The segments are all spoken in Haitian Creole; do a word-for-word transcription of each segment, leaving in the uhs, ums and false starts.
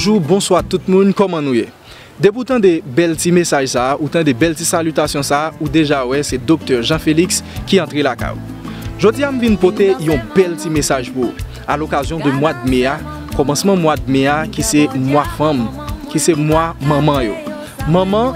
Bonjou, bonswa tout moun, kòman nou ye? Depi w tande bèl ti mesaj sa a, ou tande bèl ti salitasyon sa a, ou deja wè se Doktè Jean Félix ki antre lakay ou. Jodi a m vin pote yon bèl ti mesaj pou ou. A lokazyon de mwa de me a, kòmansman mwa de me a ki se mwa fanm, ki se mwa manman yo. Manman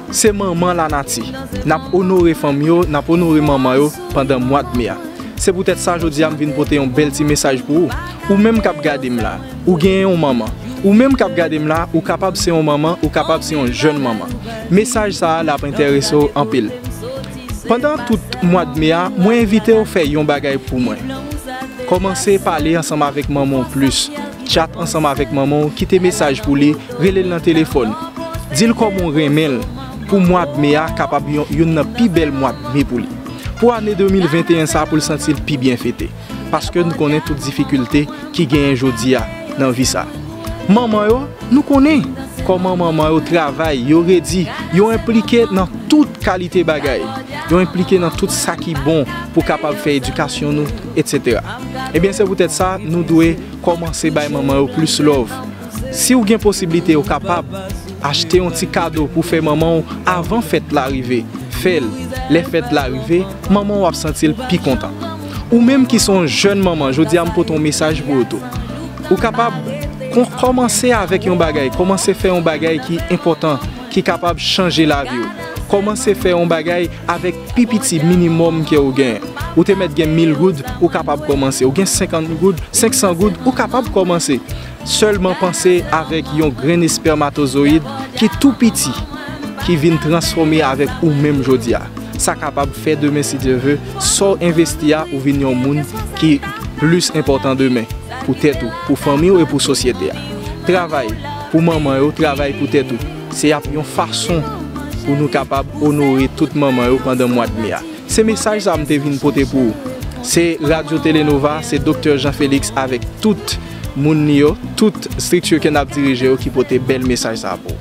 se manman lanati. N ap onore fanm yo, n ap onore manman yo pandan mwa de me a. Se poutèt sa jodi a m vin pote yon bèl ti mesaj pou ou. Ou menm k ap gade m la, ou genyen yon manman. Ou menm k ap gade m la, ou kapab se yon manman, ou kapab se yon jèn manman. Mesaj sa a l ap enterese w anpil. Pandan tout mwa de me a, mwen envite w fè yon bagay pou mwen. Kòmanse pale ansanm avèk manman w plis. Chat ansanm avèk manman w, kite mesaj pou li, rele l nan telefòn. Di l kòman w renmen l pou mwa de me a kapab yon, youn nan pi bèl mwa de me pou li. Pou ane de mil venteyen sa a, pou l santi l pi byen fete. Paske nou konnen tout difikilte ki genyen jodi a nan vi sa. Manman yo, nou konnen kòman manman yo travay, yo redi, yo enplike nan tout kalite bagay. Yo enplike nan tout sa ki bon pou kapab fè edikasyon nou, etsetera. Ebyen, se poutèt sa, nou dwe kòmanse bay manman yo plis love. Si w gen posiblite, ou kapab achte yon ti kado pou fè manman w avan fèt la rive. Fè l. Lè fèt la rive, manman w ap santi l pi kontan. Ou menm ki se yon jèn manman, jodi a m pote yon mesaj pou ou tou. Ou kapab kon-, kòmanse avèk yon bagay, kòmanse fè yon bagay ki enpòtan, ki kapab chanje lavi w. Kòmanse fè yon bagay avèk pi piti minimòm ke ou genyen. Ou te mèt gen mil goud, ou kapab kòmanse. Ou gen senkant goud, senk san goud, ou kapab kòmanse. Sèlman panse avèk yon grenn espèmatozoyid ki tou piti, ki vin transfòme avèk ou menm jodi a. Sa kapab fè demen, si Dye ve, sa w envesti a, ou vin yon moun ki plis enpòtan demen pou tèt ou, pou fanmi w e pou sosyete a. Travay pou manman yo, travay pou tèt ou. Se ap yon fason pou nou kapab onore tout manman yo pandan mwa de me a. Se mesaj sa a m te vin pote pou ou. Se Radyo Telenova, se Doktè Jean Félix avèk tout moun li yo, tout estrikti ke n ap dirije yo ki pote bèl mesaj sa a pou ou.